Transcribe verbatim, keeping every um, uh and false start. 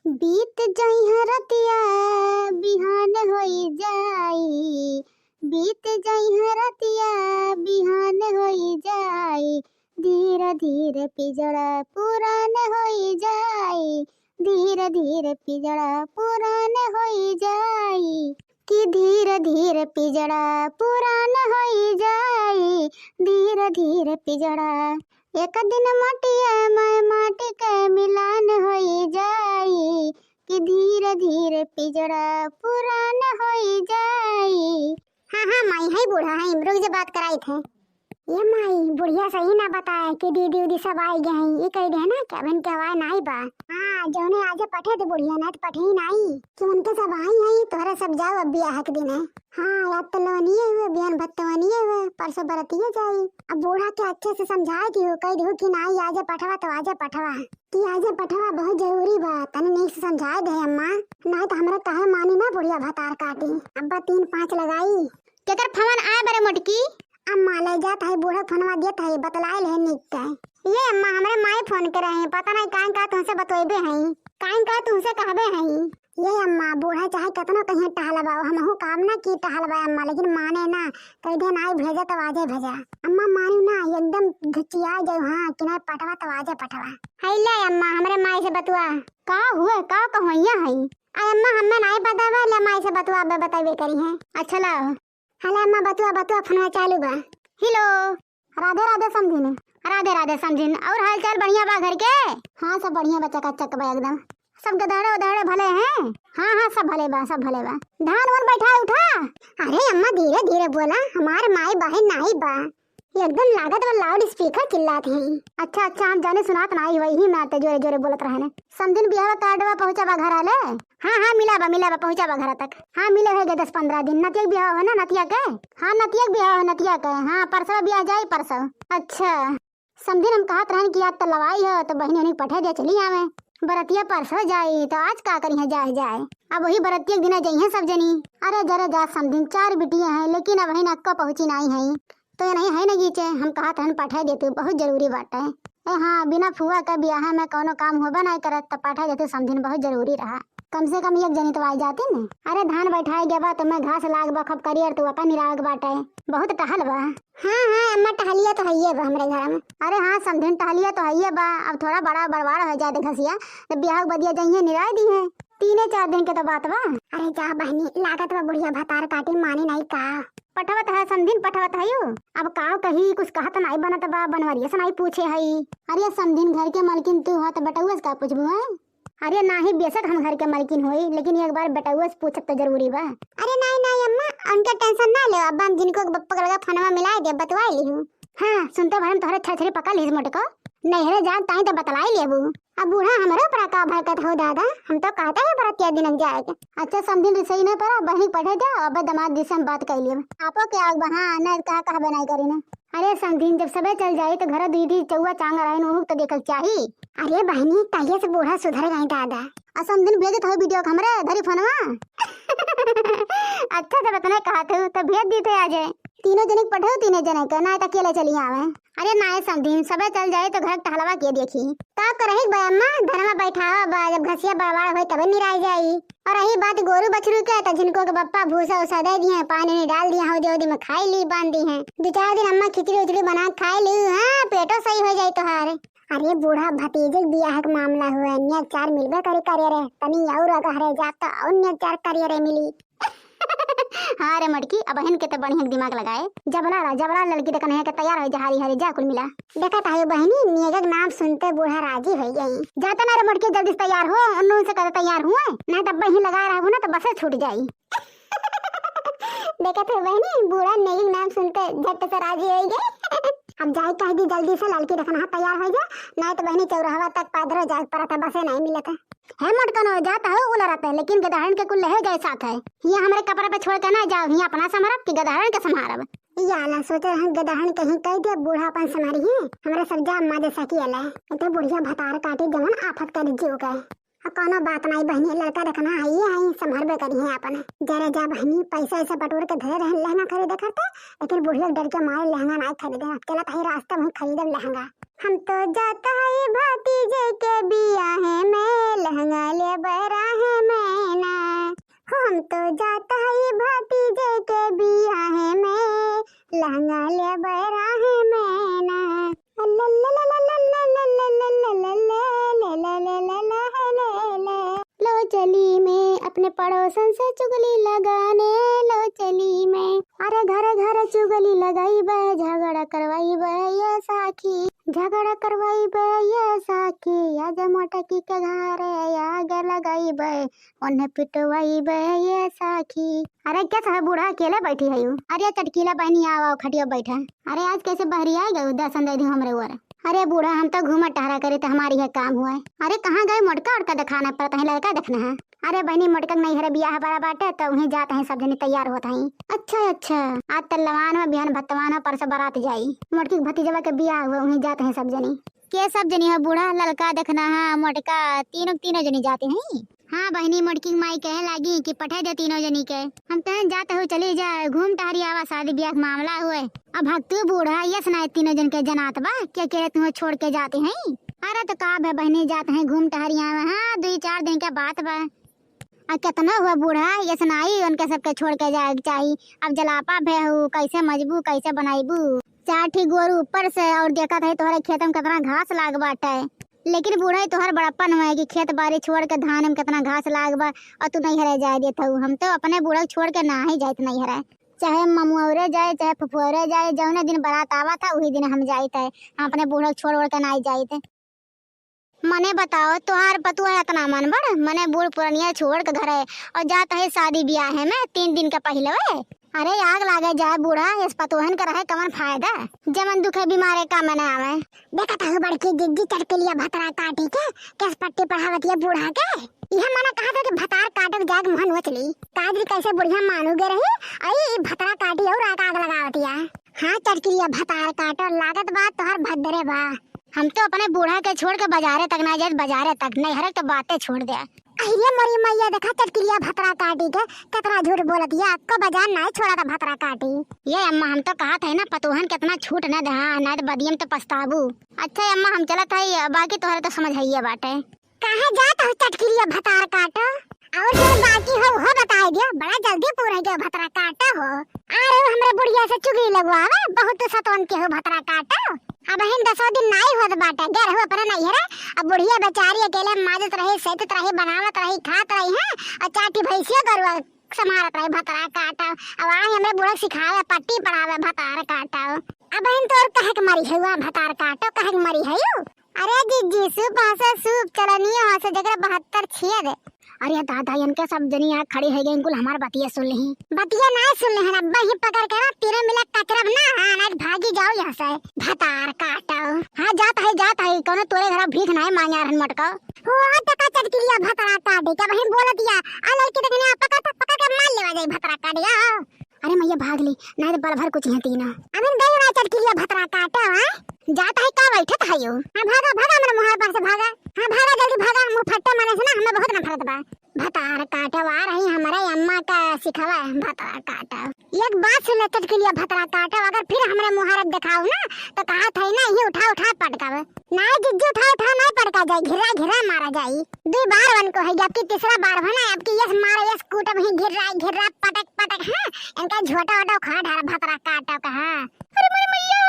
बीत जइहैं रतिया बिहान होई जाई, बीत जइहैं रतिया बिहान होई जाई, धीरे धीरे पिजड़ा पुरान होई जाई, धीरे धीरे पिजड़ा पुरान होई जाई, कि धीरे धीरे पिजड़ा पुरान होई जाई, धीरे धीरे पिजड़ा। एक दिन मटिया में माटी के मिलान होई जाई, कि धीरे धीरे पिजड़ा पुरान होई जाई। हाँ, हाँ, माई, है बूढ़ा, है, रुक जा, बात कराइत है। ये माई, बुढ़िया सही ना बताए कि दीदी उदी सब आइ गए हैं। ये कहि दे ना कि अबहिन के हवाए नाई बा। हाँ, जौने आजे पठे दे बुढ़िया, ना तो पठे ही नाई। कि उनके सब आई हैं, तोहरे सब जाओ, अब बियाह के दिन है। हाँ, अब तो लवनिये हुए, बिहान भत्तवनिये हुए, परसों बरतिये जाई। अब बूढ़ा के अच्छे से समझाए दियो, कहि दियो कि नाई आजे पठवा तो आजे पठवा। कि आजे पठवा बहुत जरूरी बा, तनी नीक से समझाए दे अम्मा, नाई तो हमरा काहे मानी ना बुढ़िया भतार काटी। अब्बा तीन पाँच लगाई। केकर फोन आए बरे मोटकी? अम्मा ले जात है, बूढ़ा फोनवा देत है, बतलाए ले नीक के। ये अम्मा, हमरे माई फोन करे हैं, पता नहीं काहे का तुमसे बतवेबे हैं, काहे का तुमसे कहबे हैं। ये अम्मा, बूढ़ा चाहे कतनो कहिए टहलबा, हमहू काम ना की टहलबा अम्मा, लेकिन माने ना, कहि दे नाई भेजा तो आजे भेजा। अम्मा मानी ना, एकदम घिचिया जाऊ, हाँ, कि नाई पठवा तो आजे पठवा। है ले अम्मा, हमरे माई से बतुआ। का हुए, का कहवैया है? आ अम्मा, हमें नाई पता बा, ले माई से बतुआ, अबे बतइबे करी है। अच्छा लाओ। हेलो अम्मा, बतुआ, बतुआ, फोनवा चालू बा। हेलो। राधे राधे समधिन। राधे राधे समधिन, और हाल चाल बढ़िया बा घर के? हाँ, सब बढ़िया बा, चकाचक बा एकदम। सब गदहड़े उदहड़े भले हैं? हाँ, हाँ, सब भले बा, सब भले बा। धान वान बैठा उठा? अरे अम्मा, धीरे धीरे बोला, हमार माई बहिन नाई बा। एकदम लागत बा लाउड स्पीकर चिल्लात हैं। अच्छा, अच्छा, हम जाने सुनात नाई, वही में आते जोरे जोरे बोलत रहने। समधिन बियाह कार्डवा पहुँचा बा घर आले? हाँ, हाँ, मिला बा, मिला बा, पहुँचा बा घर तक। हाँ, मिले होइगे दस पन्द्रह दिन। नतिया के बियाह हो ना, नतिया के? हाँ, नतिया के बियाह हो, नतिया के। हाँ, परसों बियाह जाई, परसों। अच्छा, समधिन हम कहत रहन कि आज तो लवाई हो, तो बहिनी उन्हीं पठे दे चली आवे। बरतिया परसों जाई, तो आज का करी है, जाए, जाए। अब वही बरतिया के दिना जइहें सब जनी। अरे जरे जा समधिन, चार बिटिया हैं, लेकिन अब है ना, अक्को पहुँची नाई है। तो ये नहीं है ना गीचे, हम कहत रहन पठे देतू, बहुत जरूरी बाटे। ए हाँ, बिना फुआ के बियाह में कौनो काम होबे नाई करत, त पठे देतू समधिन, बहुत जरूरी रहा। कम से कम एक जनी तो आई जाती न। अरे धान बैठाए गया बा, तो मैं घास लाग बा, खूब करियर तू अपन निराग बाटे, बहुत टहल बा। हाँ, हाँ, अम्मा, टहलिया तो हइये बा हमरे घर में। अरे हाँ, समधिन, टहलिया तो हइये बा, अब थोड़ा बड़ा बड़वाड़ हो जाए दे घसिया, तो बियाह के बदिया जइहें निराय दिहें। तीने चार दिन के तो बात बा। अरे जा बहिनी, लागत बा बुढ़िया भतार काटी मानी नाई का। पठवत है समधिन, पठवत है यू। अब का कही, कुछ कहत नाई बनत बा, बनवरिया से नाई पूछे हई। अरे समधिन, घर के मलकिन तू हो, तो बेटउआ से का पूछबू है? अरे नाही, बेशक हम घर के मालकिन होई, लेकिन एक बार बेटउआ से पूछब तो जरूरी बा। अरे नाही, नाही अम्मा, उनके टेंशन ना ले, अब हम जिनको के बप्पा के लगा फोनवा मिलाए दे, बतवाए लिहू। हाँ, सुनते भरम तोहरे छरछरी पकड़ लिहिस मोटको। नैहरे जान ताई तो बतलाई लेबू। अब बूढ़ा हमरो पर का भड़कत हो दादा, हम तो कहते हैं बरतिया दिनक जाए के। अच्छा समधिन, रिसई न पड़ा, बहिनी पठे दे, अब दमाद जी से हम बात कर लेब। आपो के आग बहा, न कहा कहबे नहीं करी न। अरे समधिन, जब सबे चल जाई तो घर दुई दी चौवा चांग रहे, ओहू तो देखल चाही। अरे बहिनी, कहिए से बूढ़ा सुधर गए दादा। आ समधिन भेजत हो वीडियो के हमरे धरी फोनवा। अच्छा, जब इतने कहत हो तो भेज दी थे आजे। तीनों जने के पठो, तीनों जने के, ना तो अकेले चली आवे। अरे ना समधिन, सबे चल जाई तो घर टहलवा के देखी। का करही बे अम्मा, धनमा बैठावा बा, जब घसिया बड़वाड़ होई तबे निराई जाई। और रही बात गोरू बछरू के, तो जिनको के बप्पा भूसा उसा दे दिए, पानी उनी डाल दिए, हौदी हौदी में खाई ली, बांध दी है। दो चार दिन अम्मा खिचड़ी उचड़ी बना के खाई ली, हाँ, पेटो सही हो जाई तोहार। अरे बूढ़ा भतीजे के बियाह के मामला हुआ, अन्य चार मिलबे करे करे रे, तनी और अगहरे जात तो और अन्य चार करिए रे मिली। हाँ रे मटकी, अब हिन के तो बढ़िया दिमाग लगाए। जबला ला, जबला लड़की देखन है के तैयार हो जा, हारी हारी जा कुल मिला। देखत है बहिनी, नेगक नाम सुनते बूढ़ा राजी हो गई। जाता ना रे मटकी, जल्दी से तैयार हो, उन्नू से कहते तैयार हुए, नहीं तब बहिन लगा रहा हूँ ना तो बसे छूट जाई। देखत हो बहिनी, बूढ़ा नेगक नाम सुनते झट से राजी हो गई। अब जाए कह दी जल्दी से लड़की देखन, हाँ तैयार हो जा, नहीं तो बहिनी चौराहा तक पैदल जाए पड़ा था, बसे नहीं मिलत है। हे मोटकनो, जात हो उलरत है, लेकिन गदहन के कुल ले जाए साथ है। हियाँ हमरे कपड़ा पे छोड़ के ना जाओ, हियाँ अपना संभारब कि गदहन के संभारब। या ना सोचे हम गदहन कहीं कह दे, बूढ़ा अपन संभारी है, हमरा सब जा माजे सकी अले। इतने बुढ़िया भतार काटी जवन आफत कर जीव के। अब कौनो बात नाई बहिनी, लड़का देखना है, ये है, संभरबे करी है अपन। जरा जा बहिनी, पैसा ऐसा बटोर के धरे रहन लहंगा खरीदे करते, लेकिन बुढ़िया के डर के मारे लहंगा नाई खरीदे। अब चलत है रास्ता में खरीदब लहंगा। हम तो जात है भतीजे के बियाहे में, लहंगा लेबे राहे में ना। हो हम तो जात है भतीजे के बियाहे में, लहंगा लेबे राहे में ना। लो चली में अपने पड़ोसन से चुगली लगाने, लो चली में। अरे घर घर चुगली लगाइबे, झगड़ा करवाइबे ये साखी, झगड़ा करवाइबे ये साखी। आजा मोटकी के घरे आग लगाइबे, उन्हें पिटवाइबे ये साखी। अरे क्या है बूढ़ा, अकेले बैठी है यू? अरे चटकीला बहिनी, आओ, आओ, खटिया बैठा। अरे आज कैसे बहरी आ गई, दर्शन दे दी हमरे ऊपर। अरे बूढ़ा, हम तो घूमा टहरा करे, तो हमारी है काम हुआ है। अरे कहाँ गए मोटका, ओटका दिखाना पड़ता है, लड़का देखना है। अरे बहिनी, मोटका के नैहरे बियाह बड़ा बाटे, तो वहीं जात हैं, सब जनी तैयार होत हैं। अच्छा, अच्छा। आज तल्लवान में, बिहान भत्तवान में, परसों बारात जाई। मोटकी के भतीजवा के बियाह हुआ, वहीं जात हैं सब जनी। के सब जनी हो बूढ़ा, ललका देखना है, मोटका, तीनों, तीनों जनी जाते हैं। हाँ बहिनी, मोटकी के माई कहे लागी कि पठे दे तीनों जनी के। हम कहन जात हो, चली जा, घूम टहरी आवा, शादी बियाह के मामला हुए। अब हक तू बूढ़ा, यस ना तीनों जन के जनात बा, क्या के तुहें छोड़ के जाते हैं? अरे तो का भे बहिनी, जात हैं घूम टहरी आवे, हाँ, दुई चार दिन के बात बा। आ केतना हुआ बूढ़ा, यस नाई उनके सबके छोड़ के जाए के चाही। अब जलापा भे हऊ, कैसे मजबू, कैसे बनाइबू? चार ठी गोरू ऊपर से, और देखत है तोहरे खेत में केतना घास लाग बाटे। लेकिन बूढ़ा, ई तोहर बड़प्पन हुए कि खेत बारी छोड़ के धान में केतना घास लाग बा, और तू नैहरे जाए देत हऊ। हम तो अपने बूढ़ा छोड़ के ना ही जाइत नैहरे, चाहे ममुअरे जाए, चाहे फुफुअरे जाए, जौने दिन बारात आवत है, वही दिन हम जाइत है। हम अपने बूढ़ा छोड़ ओढ़ के ना ही जाइत। मने बताओ, तोहार पतुआ इतना मन बड़, मने बूढ़ पुरनिया छोड़ के घरे और जात है शादी बियाहे में तीन दिन के पहिले। अरे आग लागे जाए बूढ़ा, इस पतोहन के रहे कवन फायदा, जमन दुखे बीमारे का मने आवे। देखत हऊ बड़की जिज्जी चटकिलिया भतरा काटी के केस पट्टी पढ़ावतिया बूढ़ा के। इहे मना कहत है कि भतार काटे के जाए के मुँह नोच ली। काजरी कैसे बुढ़िया मानू गे रही, आई ई भतरा काटी और आग, आग लगावतिया। हाँ चटकिलिया भतार काटो, लागत बा तोहर भद्दरे बा। हम तो अपने बूढ़ा के छोड़ के बाजारे तक ना जाइत, बाजारे तक, नैहरे के तो बातें छोड़ दे। अरे मोरी मैया, देखा चटकिलिया भतरा काटी के केतना झूठ बोलत है, अक्को बाजार नाई छोड़ा था भतरा काटी। ये अम्मा, हम तो कहत है ना, पतोहन केतना छूट न दे, हाँ, नाई तो बदियम तो पछताबू। अच्छा अम्मा, हम चलत है, बाकी तोहरे तो समझ है ये बाटे। काहे जात हो चटकिलिया भतार काटो? और जो बाकी हो वो बताए दियो, बड़ा जल्दी पूरा गया भतरा काटो हो। अरे हमरे बुढ़िया से चुगली लगवावे, बहुत सतवन के हो भतरा काटो। अब हिन दसो दिन नाई होत बाटे, गर हो अपने नैहरे। अब बुढ़िया बेचारी अकेले माजत रही, सेतत रही, बनावत रही, खात रही है, और चार ठी भैंसिया गरुआ संभारत रही भतरा काटो। अब आई हमरे बूढ़ा सिखावे, पट्टी पढ़ावे भतार काटो। अब हिन तोर कहे के मरी है हुआ भतार काटो, कहे के मरी है यू? अरे जिज्जी, सूप हंसे सूप, चलनियो हंसे, जकरा बहत्तर छेद। अरे दादा, इनके सब जनी यहाँ खड़ी है गई, कुल हमार बतिया सुन ली। बतिया ना सुन ली है ना, बही पकड़ के ना तीनों मिला कचरब ना, हाँ, ना भागी जाओ यहाँ से। भतार काटो। हाँ, जात है, जात है, कोनो तोरे घर भीख नहीं मांगे रहन मटको। हो, देखा चटकिलिया भतरा काटी, क्या बहिन बोल दिया? आ लड़की देखने पकड़, पकड़ के मार लेवा जाए भतरा काटी, आओ। अरे मैया भाग ली, नहीं तो बल भर कुछ है तीनों। अमिन गई ना चटकिलिया भतरा काटो, हाँ? जात है का बैठत है यू? हाँ भागा, भागा हमरे मुहार पर से भागा। हाँ भागा जल्दी भागा, मुंह फट्टे मारे से ना हमें बहुत नफरत बा। भतार काटो आ रही हमारे अम्मा का सिखावा है, भतार काटो। एक बात सुन ले चटकिलिया भतरा काटो, अगर फिर हमरे मुहारत दिखाओ ना तो कहा था ना ये उठा उठा पटकावे। ना जिज्जी उठा उठा ना पटका जाए, घिरा घिरा मारा जाए। दो बार वन को है, अब की तीसरा बार हो ना, अब की यस मारो यस कूटब ही घिरा घिरा पटक पटक, हाँ, इनका झोटा वोटा उखाड़ डाला भतरा काटो का, हाँ। अरे मोरी मैया,